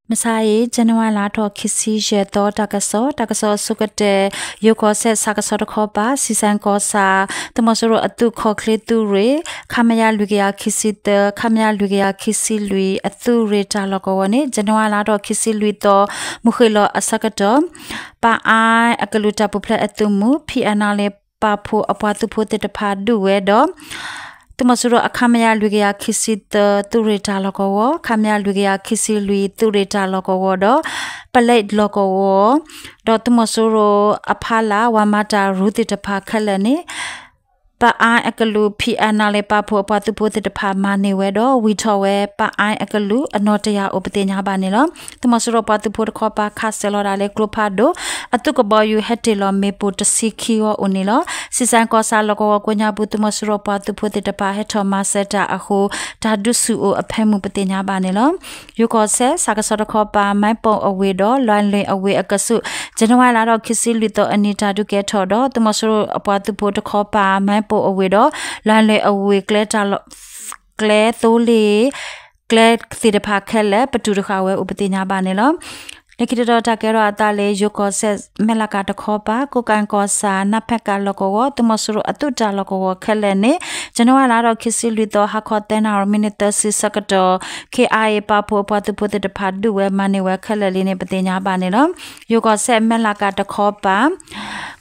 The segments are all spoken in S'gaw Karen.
မုၢ်ဆါအံၤ ဇန်နဝါလါထီၣ်ခံဆံယဲၢ်သီ တၢ်ကစီၣ်, တၢ်ကစီၣ်အဆိကတၢၢ်, ယိၤကီၢ်စဲၣ် ဆၣ်ကဆီတခီပၤ စံၣ်စဲၣ်ကီၢ်ဆၣ် သုးမီၤစိရိၤအသုးခီၣ်ချ့သုးရ့ၣ် ခမရ လွံၢ်ကယၤခံဆံသၢ ခမရ လွံၢ်ကယၤခံဆံလွံၢ် အသုးရ့ၣ်တၢ်လီၢ်ကဝီၤန့ၣ် ဇန်နဝါလါထီၣ်ခံဆံလွံၢ်သီ မုၢ်ဃ့ၢ်လီၤအဆၢကတီၢ် ပၣ်အါအကလုာ်တၢ်ပူၤဖျဲးအသုးမုၢ် ဖံးအၣ်နၣ်လ့ ပာ်ဖှိၣ်အပှၤသုးဖိသ့ၣ်တဖၣ်ဒုးဝဲဒီး သုးမီၤစိရိၤအ ခမရ လွံၢ်ကယၤခံဆံသၢ သုးရ့ၣ်တၢ်လီၢ်ကဝီၤ, ခမရ လွံၢ်ကယၤခံဆံလွံၢ် သုးရ့ၣ်တၢ်လီၢ်ကဝီၤဒီး ပလဲလီၢ်ကဝီၤ ဒီးသုးမီၤစိရိၤအဖီလာ် ဝၤမၤတၢ်ရူသ့ၣ်တဖၣ်ခဲလၢာ်န့ၣ် ပၣ်အါအကလုာ် ဖံးအၣ်နၣ်လ့ ပာ်ဖှိၣ်အပှၤသုးဖိသ့ၣ်တဖၣ်မၤန့ၢ်ဝဲဒီး ဝံၢ်ထီၣ်ဝဲ ပၣ်အါအကလုာ်အနီၢ်တယၢ်အိၣ်ပသ့ၣ်ညါဘၣ်န့ၣ်လီၤ. သုးမီၤစိရိၤပှၤသုးဖိတခီပၤ ခးစဲၤလီၤဒၣ်လၢကျိဖးဒိၣ် အသုးကဘီယူၤ ဟဲတ့ၢ်လီၤမ့ၣ်ပိၢ်တဆံခံဂီၤအိၣ်န့ၣ်လီၤ. စံၣ်စဲၣ်ကီၢ်ဆၣ်လီၢ်ကဝီၤကိးညါပူၤ သုးမီၤစိရိၤပှၤသုးဖိသ့ၣ်တဖၣ် ဟဲထီၣ်မၤစၢၤတၢ်အဃိ တၢ်ဒုးဆူၣ်အိၣ်အဖၢမုၢ်ပသ့ၣ်ညါဘၣ်န့ၣ်လီၤ. ယိၤကီၢ်စဲၣ် ဆၣ်ကဆီတခီပၤ မၢပိၢ်အဝ့ၢ်ဒီး လွဲလွ့ၣ်အဝ့ၢ်အကဆူး ဇန်နဝါလါထီၣ်ခံဆံလွံၢ်သီအနံၤ တၢ်ဒုးကဲထီၣ်ဒီး သုးမီၤစိရိၤအပှၤသုးဖိတခီပၤ မၢပိၢ်အဝ့ၢ်ဒီး လွဲလွ့ၣ်အဝ့ၢ် ကျဲတၢ် ကျဲသိလ့ၣ် ကျဲသ့ၣ်တဖၣ်ခဲလၢာ် ပတုာ်တဃာ်ဝဲအိၣ်ပသ့ၣ်ညါဘၣ်န့ၣ်လီၤ. လၢခံတတီၤ တၢ်ကဲထီၣ်အသးလၢ ယိၤကီၢ်စဲၣ် မဲၢ်လးကၣ်တခီပၤ ကိးကၣ်ကီၢ်ဆၣ် နါဖဲကၣ်လီၢ်ကဝီၤ သုးမီၤစိရိၤအသုးတၢ်လီၢ်ကဝီၤခဲလၢာ်န့ၣ် ဇန်နဝါလါထီၣ်ခံဆံလွံၢ်သီ ဟါခီသၢနၣ်ရံၣ် မံးနံးသၢဆံဆၢကတီၢ် ခ့ၣ်အါအ့ၣ် ပာ်ဖှိၣ်အပှၤသုးဖိသ့ၣ်တဖၣ်ဒုးဝဲမၤန့ၢ်ဝဲခဲလၢာ်လံန့ၣ် ပသ့ၣ်ညါဘၣ်န့ၣ်လီၤ. ယိၤကီၢ်စဲၣ် မဲၢ်လးကၣ်တခီပၤ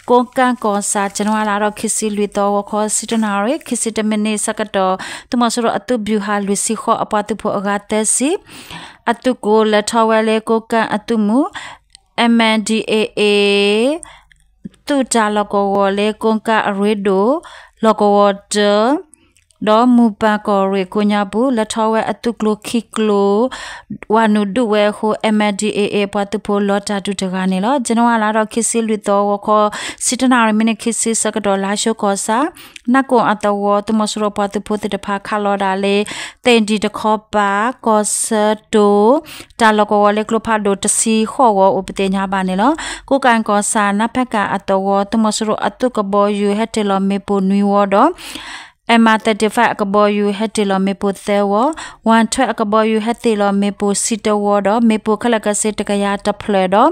ကိးကၣ်ကီၢ်ဆၣ် ဇန်နဝါလါထီၣ်ခံဆံလွံၢ်သီ ဂီၤခီဆံတၢနၣ်ရံၣ် ခံဆံတမံးနံးဆၢကတီၢ် သုးမီၤစိရိၤအသုးဘျူးဟးလွံၢ်ဆံဃိး အပှၤသုးဖိအဂၤသၢဆံ အသုးကိးလဲၤထီၣ်ဝဲလၢကိးကၣ်အသုးမုၢ် MNDAA သုးတၢ်လီၢ်ကဝီၤလၢကိးကၣ်အရ့ဒိၣ် လီၢ်ကဝီၤတၢ ဒီးမူပၢ်ကီၢ်ရ့ၣ်ကိးညါပူၤ လဲၤထီၣ်ဝဲအသုးကျိၤခံကျိၤ ဝၤနုာ်ဒုးဝဲအဃိ MNDAA အပှၤသုးဖိလီၤတၢ်ဒုးတဂၤန့ၣ်လီၤ. ဇန်နဝါလါထီၣ်ခံဆံလွံၢ်သီ ဂီၤခီဆံတၢနၣ်ရံၣ် မံးနံးခံဆံဆၢကတီၢ် လါၡိကီၢ်ဆၣ် နၢ်ကိၣ်အသဝီ သုးမီၤစိရိၤပှၤသုးဖိသ့ၣ်တဖၣ်ခးလီၤဒၣ်လၢ သ့ၣ်ဒံၣ်တခီပၤ ကီၢ်ဆၢတိၤ တၢ်လီၢ်ကဝီၤလၢကျိဖးဒိၣ်တဆံဃိးဂီၤအိၣ်ပသ့ၣ်ညါဘၣ်န့ၣ်လီၤ. ကိးကၣ်ကီၢ်ဆၣ် နါဖဲကၣ်အသဝီ သုးမီၤစိရိၤအသုးကဘီယူၤဟဲတ့ၢ်လီၤမ့ၣ်ပိၢ်နွံဝီဒီး MI thirty-five အကဘီယူၤဟဲတ့ၢ်လီၤမ့ၣ်ပိၢ်သၢဝီ, ဝၣ်ထွဲအကဘီယူၤဟဲတ့ၢ်လီၤမ့ၣ်ပိၢ်ဆံတဝီဒီး မ့ၣ်ပိၢ်ခဲလၢာ်ခဲဆ့တကယၤတဖျၢၣ်ဒီး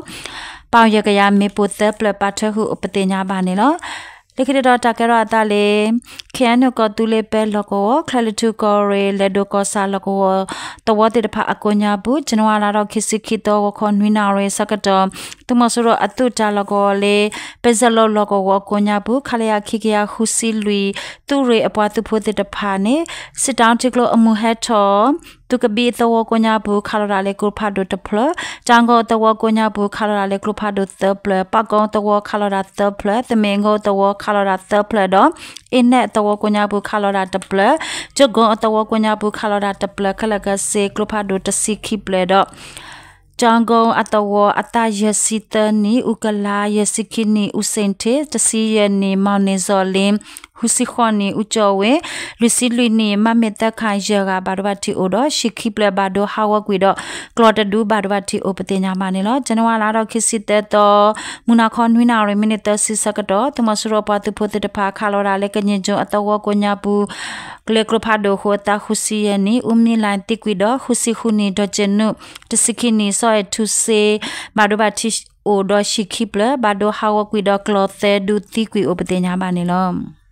ပီၣ်ယဲၢ်ကယၤမ့ၣ်ပိၢ်သၢဖျၢၣ်ပာ်ထွဲဃုာ်အိၣ်ပသ့ၣ်ညါဘၣ်န့ၣ်လီၤ. လၢခံတတီၤတၢ်ကဲထီၣ်အသးလၢ ခ့ၣ်အဲၣ်ယူၣ်ကီၢ်သူလ့ၤပၢလီၢ်ကဝီၤ ချၢၣ်လွံၢ်ထူၣ်ကီၢ်ရ့ၣ် လဲၤဒိၣ်ကီၢ်ဆၣ်လီၢ်ကဝီၤ သဝီသ့ၣ်တဖၣ်အကိးညါပူၤ ဇန်နဝါလါထီၣ်ခံဆံခံသီ ဂီၤခီနွံနၣ်ရံၣ်ဆၢကတီၢ် သုးမီၤစိရိၤအသုးတၢ်လီၢ်ကဝီၤလၢ ပစဲးလိလီၢ်ကဝီၤအကိးညါပူၤ ခလရ ခံကယၤဃုဆံလွံၢ် သုးရ့ၣ်အပှၤသုးဖိသ့ၣ်တဖၣ်န့ၣ် စံးတီထံကျိအမုၢ်ဟဲထီၣ် သုးကဘံအသဝီကိးညါပူၤ ခးလီၤဒၣ်လၢကျိဖးဒိၣ်တဖျၢၣ်, တၢ်ဂီၤအသဝီကိးညါပူၤ ခးလီၤဒၣ်လၢကျိဖးဒိၣ်သၢဖျၢၣ်, ပၣ်ကီအသဝီခးလီၤဒၣ်သၢဖျၢၣ်, သမ့ၣ်ဂီၤအသဝီခးလီၤဒၣ်သၢဖျၢၣ်ဒီး အ့နဲၣ်အသဝီကိးညါပူၤ ခးလီၤဒၣ်တဖျၢၣ်, ကၠိကိအသဝီကိးညါပူၤ ခးလီၤဒၣ်တဖျၢၣ် ခဲလၢာ်ခဲဆ့ ကျိဖးဒိၣ်တဆံခံဖျၢၣ်ဒီး ကၠီၤကိအသဝီ အသးယဲၢ်ဆံသၢနံၣ် အူကလါ ယဲၢ်ဆံခံနံၣ် အူစ့ၣ်ထ့, တဆံယဲၢ်နံၣ် မီၣ်န့ၢ်စီၤလ့, ဃုဆံဃိးနံၣ် အူကၠီဝ့, လွံၢ်ဆံလွံၢ်နံၣ် မးမ့ၢ်သၢခါ ယဲၢ်ဂၤဘၣ်ဒိဘၣ်ထံးအိၣ်ဒီး ဟံၣ်ခံဖျၢၣ်ဘၣ်ဒိဟးဂီၤကွံာ်ဒီး ကျီၢ်တဒုဘၣ်ဒိဘၣ်ထံးအိၣ်ပသ့ၣ်ညါဘၣ်န့ၣ်လီၤ. ဇန်နဝါလါထီၣ်ခံဆံသၢသီ မုၢ်နၤခီနွံနၣ်ရံၣ် မံးနံးသၢဆံဆၢကတီၢ် သုးမီၤစိရိၤပှၤသုးဖိသ့ၣ်တဖၣ် ခးလီၤဒၣ်လၢကည့ၣ်ကၠိအသဝီကိးညါပူၤ ကလၢကျိဖးဒိၣ်အဃိ အသးဃုဆံယဲၢ်နံၣ် အူမံလၢ်သံကွံာ်ဒီး ဃုဆံဃုနံၣ် ဒီးကၠ့နုၣ် တဆံခံနံၣ် စီၤအဲၣ်ထူစ့ ဘၣ်ဒိဘၣ်ထံးအိၣ်ဒီးဟံၣ်ခံဖျၢၣ် ဘၣ်ဒိဟးဂီၤကွံာ်ဒီးကျီၢ်သၢဒုသံကွံာ်အိၣ်ပသ့ၣ်ညါဘၣ်န့ၣ်လီၤ.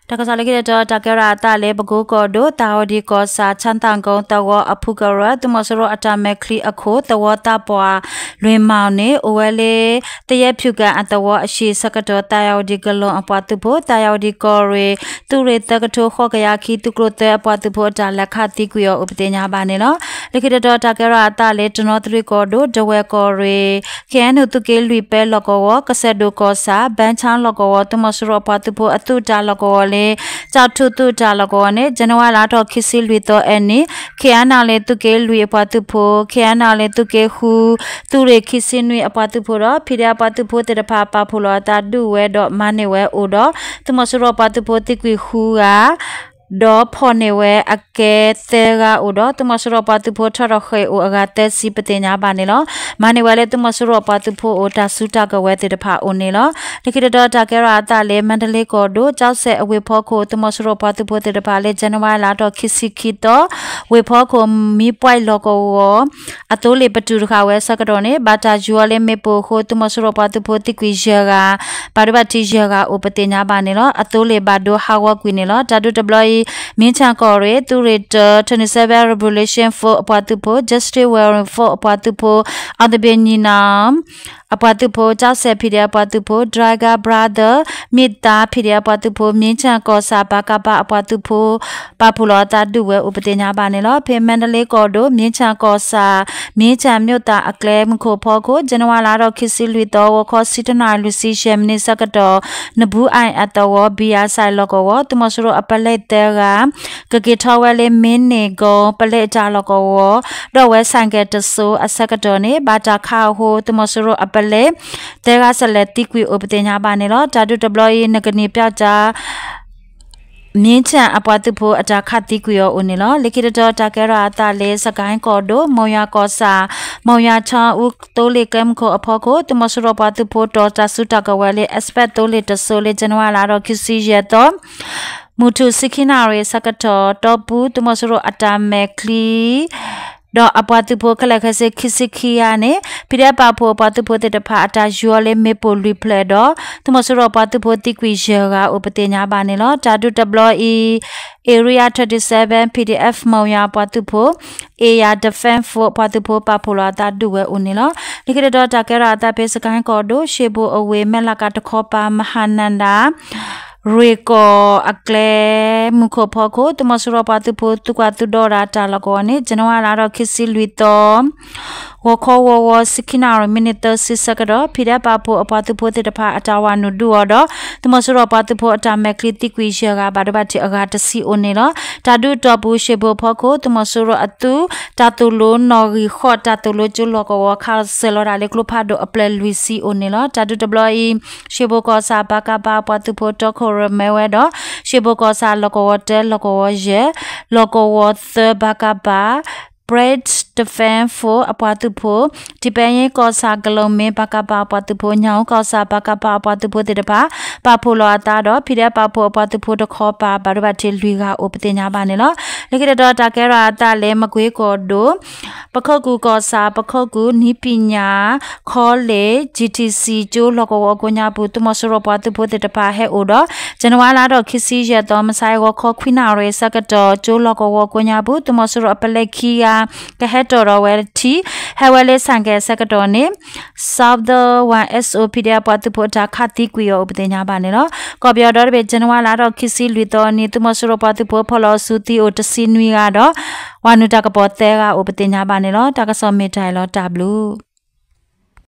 တၢ်ကစီၣ်လၢခံတတီၤ တၢ်ကဲထီၣ်အသးလၢ ပကိကီၢ်ဒိၣ် သးဝီဒံကီၢ်ဆၣ် ဆၣ်သၣ်ကိသဝီအဖုကရၢ သုးမီၤစိရိၤအတၢ်မဲာ်ချံအခိၣ် သဝီသးပှၢ်လွံၢ်မီၣ်န့ၣ် အိၣ်ဝဲလၢ သယဲၢ်ဖၠူၣ်ကၣ်အသဝီအဟံၣ်ဆၢကတီၢ် သးဝီဒံကလီၢ်အပှၤသုးဖိ သးဝီဒံကီၢ်ရ့ၣ် သုးရ့ၣ်သၢကထိဃိးကယၤခံ သုးကျိၤသၢအပှၤသုးဖိအတၢ်လဲၤခးသံကွံာ်အီၤအိၣ်ပသ့ၣ်ညါဘၣ်န့ၣ်လီၤ. လၢခံတတီၤ တၢ်ကဲထီၣ်အသးလၢ တနီသရံၣ်ကီၢ်ဒိၣ် ဒဝဲၢ်ကီၢ်ရ့ၣ် ခ့ၣ်အဲၣ်ယူၣ် သုးက့လွံၢ်ပၢလီၢ်ကဝီၤ ကစၢၢ်ဒိၣ်ကီၢ်ဆၣ် ဘၢဆၣ်လီၢ်ကဝီၤ သုးမီၤစိရိၤအပှၤသုးဖိအသုးတၢ်လီၢ်ကဝီၤလၢ ကၠီၣ်ထူၣ်သုးတၢ်လီၢ်ကဝီၤန့ၣ် ဇန်နဝါလါထီၣ်ခံဆံလွံၢ်သီအနံၤ ခ့ၣ်အဲၣ်ယူၣ် သုးက့လွံၢ်အပှၤသုးဖိ ခ့ၣ်အဲၣ်ယူၣ် သုးက့ဃု သုးရ့ၣ်ခံဆံနွံအပှၤသုးဖိဒီး ဖံးဒဲးအပှၤသုးဖိသ့ၣ်တဖၣ် ပာ်ဖှိၣ်လီၤအသးဒုးဝဲဒီးမၤန့ၢ်ဝဲအိၣ်ဒီး သုးမီၤစိရိၤအပှၤသုးဖိသံကွံာ်ဃုဂၤ ဒီးဖီၣ်န့ၢ်ဝဲအကဲသၢဂၤအိၣ်ဒီး သုးမီၤစိရိၤပှၤသုးဖိထီထီၣ်ဃ့ၢ်အိၣ်အဂၤသၢဆံ ပသ့ၣ်ညါဘၣ်န့ၣ်လီၤ. မၤန့ၢ်ဝဲလၢသုးမီၤစိရိၤပှၤသုးဖိအိၣ် တၢ်စုတၢ်ကဝဲၤသ့ၣ်တဖၣ်အိၣ်န့ၣ်လီၤ. လၢခံတတီၤတၢ်ကဲထီၣ်အသးလၢ မါဒလ့ကီၢ်ဒိၣ် ကၠီစဲၣ်အဝ့ၢ်ဖီခိၣ် သုးမီၤစိရိၤပှၤသုးဖိသ့ၣ်တဖၣ်လၢ ဇန်နဝါလါထီၣ်ခံဆံခံသီ ဝ့ၢ်ဖီခိၣ် မံပွဲးလီၢ်ကဝီၤ အသိလ့ၣ်ပတုာ်တဃာ်ဝဲအဆၢကတီၢ်န့ၣ် ဘၣ်တၢ်ယူၤအီၤလၢမ့ၣ်ပိၢ်အဃိ သုးမီၤစိရိၤပှၤသုးဖိသံကွံာ်ယဲၢ်ဂၤ, ဘၣ်ဒိဘၣ်ထံးယဲၢ်ဂၤအိၣ် ပသ့ၣ်ညါဘၣ်န့ၣ်လီၤ. အသိလ့ၣ်ဘၣ်ဒိဟးဂီၤကွံာ်န့ၣ်လီၤ. တၢ်ဒုးတဘျီအံၤ မ့ၣ်ဆၣ်ကီၢ်ရ့ၣ် သုးရ့ၣ်တၢ twenty-seven Revolution Force အပှၤသုးဖိ, Justice Warrior Force အပှၤသုးဖိ, အီသဘ့ၣ်ညီနၢ် အပှၤသုးဖိ, ကၠီစဲၣ် P D F အပှၤသုးဖိ, Dragon Brother မ့ၢ်သါ P D F အပှၤသုးဖိ, မ့ၣ်ဆၣ်ကီၢ်ဆၣ် ပကဖ အပှၤသုးဖိ ပာ်ဖှိၣ်လီၤအသးဒုးဝဲအိၣ် ပသ့ၣ်ညါဘၣ်န့ၣ်လီၤ. ဖဲမါဒလ့ကီၢ်ဒိၣ် မ့ၣ်ဆၣ်ကီၢ်ဆၣ် မ့ၣ်ဆၣ်မျိးသၣ်အကျဲမုၢ်ခိၣ်ဖီခိၣ် ဇန်နဝါလါထီၣ်ခံဆံလွံၢ်သီ ဂီၤခီဆံတၢနၣ်ရံၣ်လွံၢ်ဆံယဲၢ်မံးနံးဆၢကတီၢ် နဘူးအါအသဝီ ဘံယၤစဲၣ်လီၢ်ကဝီၤ သုးမီၤစိရိၤအပလဲၣ်သၢဂၤ ကက့ၤထီၣ်ဝဲလၢမ့ၣ်န့ၣ်ကီၢ် ပလဲၣ်တၢ်လီၢ်ကဝီၤ ဒီးဝဲဆၣ်ကဲၣ်တစိၤအဆၢကတီၢ်န့ၣ် ဘၣ်တၢ်ခးအဃိ သုးမီၤစိရိၤအပလဲၣ် သၢဂၤစဲၣ်လဲၣ်သံကွံာ်အိၣ် ပသ့ၣ်ညါဘၣ်န့ၣ်လီၤ. တၢ်ဒုးတဘျီအံၤ နကနံၣ်ပျီကၠါ မ့ၣ်ဆၣ်အပှၤသုးဖိအတၢ်ခးသံကွံာ်အီၤအိၣ်န့ၣ်လီၤ. လၢခံတတီၤတၢ်ကဲထီၣ်အသးလၢ စကဲၣ်ကီၢ်ဒိၣ် မိၢ်ယွၤကီၢ်ဆၣ် မိၢ်ယွၤဆီအူသိလ့ၣ်ကျဲမုၢ်ခိၣ်အဖီခိၣ် သုးမီၤစိရိၤပှၤသုးဖိတီၢ်တၢ်စုတၢ်ကဝဲၤလၢ Express သိလ့ၣ်တစိၤလၢ ဇန်နဝါလါထီၣ်ခံဆံယဲၢ်သီ မုၢ်ထူၣ်ဆံခံနၣ်ရံၣ်အဆၢကတီၢ် တီပူၤ သုးမီၤစိရိၤအတၢ်မဲာ်ချံ ဒီးအပှၤသုးဖိခဲလၢာ်ခဲဆ့ခံဆံခံဂၤန့ၣ် ဖံးဒဲးပာ်ဖှိၣ်အပှၤသုးဖိသ့ၣ်တဖၣ် အတၢ်ယူၤအီၤလၢမ့ၣ်ပိၢ်လွံၢ်ဖျၢၣ်ဒီး သုးမီၤစိရိၤအပှၤသုးဖိသံကွံာ်ယဲၢ်ဂၤအိၣ် ပသ့ၣ်ညါဘၣ်န့ၣ်လီၤ. တၢ်ဒုးတဘျီအံၤ Area thirty-seven P D F မိၢ်ယွၤအပှၤသုးဖိ Air Defense Force အပှၤသုးဖိ ပာ်ဖှိၣ်လီၤအသးဒုးဝဲအိၣ်န့ၣ်လီၤ. လၢခံတတီၤတၢ်ကဲထီၣ်အသးဖဲ စကဲၣ်ကီၢ်ဒိၣ် ရှ့ဘိၣ်အဝ့ၢ် မဲၢ်လးကးတခီပၤ မဟါနန္ဒာ ရ့ၣ်ကီၢ်အကျဲ မုၢ်ခိၣ်ဖီခိၣ် သုးမီၤစိရိၤပှၤသုးဖိ သုးကွၢ်သုးဒီတၢ်လီၢ်ကဝီၤန့ၣ် ဇန်နဝါလါထီၣ်ခံဆံလွံၢ်သီ ဂီၤခီဝီဝီ ဆံခံနၣ်ရံၣ် မံးနံးသၢဆံဆၢကတီၢ် ဖံးဒဲးပာ်ဖှိၣ် အပှၤသုးဖိသ့ၣ်တဖၣ် အတၢ်ဝၤနုာ်ဒုးအီၤဒီး သုးမီၤစိရိၤပှၤသုးဖိအတၢ်မဲာ်ချံသံကွံာ်ယဲၢ်ဂၤ ဘၣ်ဒိဘၣ်ထံးအဂၤတဆံအိၣ်န့ၣ်လီၤ. တၢ်ဒုးတီၢ်ပူၤ ရှ့ဘိၣ်ဖီခိၣ် သုးမီၤစိရိၤအသုး တၢ်သိၣ်လိနီၣ်ဂံၢ်ဃိး တၢ်သိၣ်လိကၠိလီၢ်ကဝီၤ ခးစၢၤလီၤဒၣ်လၢကျိဖးဒိၣ်အပျဲၢ်လွံၢ်ဆံအိၣ်န့ၣ်လီၤ. တၢ်ဒုးတဘျီအံၤ ရှ့ဘိၣ်ကီၢ်ဆၣ် ပကဖ အပှၤသုးဖိတီခိၣ်ရိၣ်မဲဝဲဒီး ရှ့ဘိၣ်ကီၢ်ဆၣ်လီၢ်ကဝီၤတၢ လီၢ်ကဝီၤယဲၢ် လီၢ်ကဝီၤသၢ ပကဖ Brigade Defense Force အပှၤသုးဖိ ထံပဲယ့ကီၢ်ဆၣ်ကလိၤမ့ၣ် ပကဖ အပှၤသုးဖိ ညၣ်အူကီၢ်ဆၣ် ပကဖ အပှၤသုးဖိသ့ၣ်တဖၣ် ပာ်ဖှိၣ်လီၤအသးဒီး ဖံးဒဲးပာ်ဖှိၣ်အပှၤသုးဖိတခီပၤ ဘၣ်ဒိဘၣ်ထံးလွံၢ်ဂၤအိၣ် ပသ့ၣ်ညါဘၣ်န့ၣ်လီၤ. လၢခံတတီၤတၢ်ကဲထီၣ်အသးလၢ မကွ့ကီၢ်ဒိၣ် ပခိၣ်ကူၣ်ကီၢ်ဆၣ် ပခိၣ်ကူၣ်နံၣ်ပညာ college G T C ကၠိလီၢ်ကဝီၤကိးညါပူၤ သုးမီၤစိရိၤပှၤသုးဖိသ့ၣ်တဖၣ်ဟဲအိၣ်ဒီး ဇန်နဝါလါထီၣ်ခံဆံယဲၢ်သီ မုၢ်ဆါအံၤဂီၤခီခွံနၣ်ရံၣ်အဆၢကတီၢ် ကၠိလီၢ်ကဝီၤကိးညါပူၤ သုးမီၤစိရိၤအပလဲၣ်ခံဂၤ ကဟဲတီၣ်ဒီးဝဲထံ ဟဲဝဲလၢဆၣ်ကဲၣ်အဆၢကတီၢ်န့ၣ် Southern one S O P D F ပှၤသုးဖိအတၢ်ခးသံကွံာ်အီၤအိၣ် ပသ့ၣ်ညါဘၣ်န့ၣ်လီၤ. ကီၢ်ပယီၤဒီတဘ့ၣ် ဇန်နဝါလါထီၣ်ခံဆံလွံၢ်သီနံၤ သုးမီၤစိရိၤပှၤသုးဖိဖီၣ်လီၤအစုသံအိၣ်တဆံနွံဂၤဒီး ဝၤနုာ်တၢ်ကပီၤသၢဂၤအိၣ် ပသ့ၣ်ညါဘၣ်န့ၣ်လီၤ. တၢ်ကစီၣ်မ့ၢ်တၢ်အံၤလီၤ တၢ်ဘျုး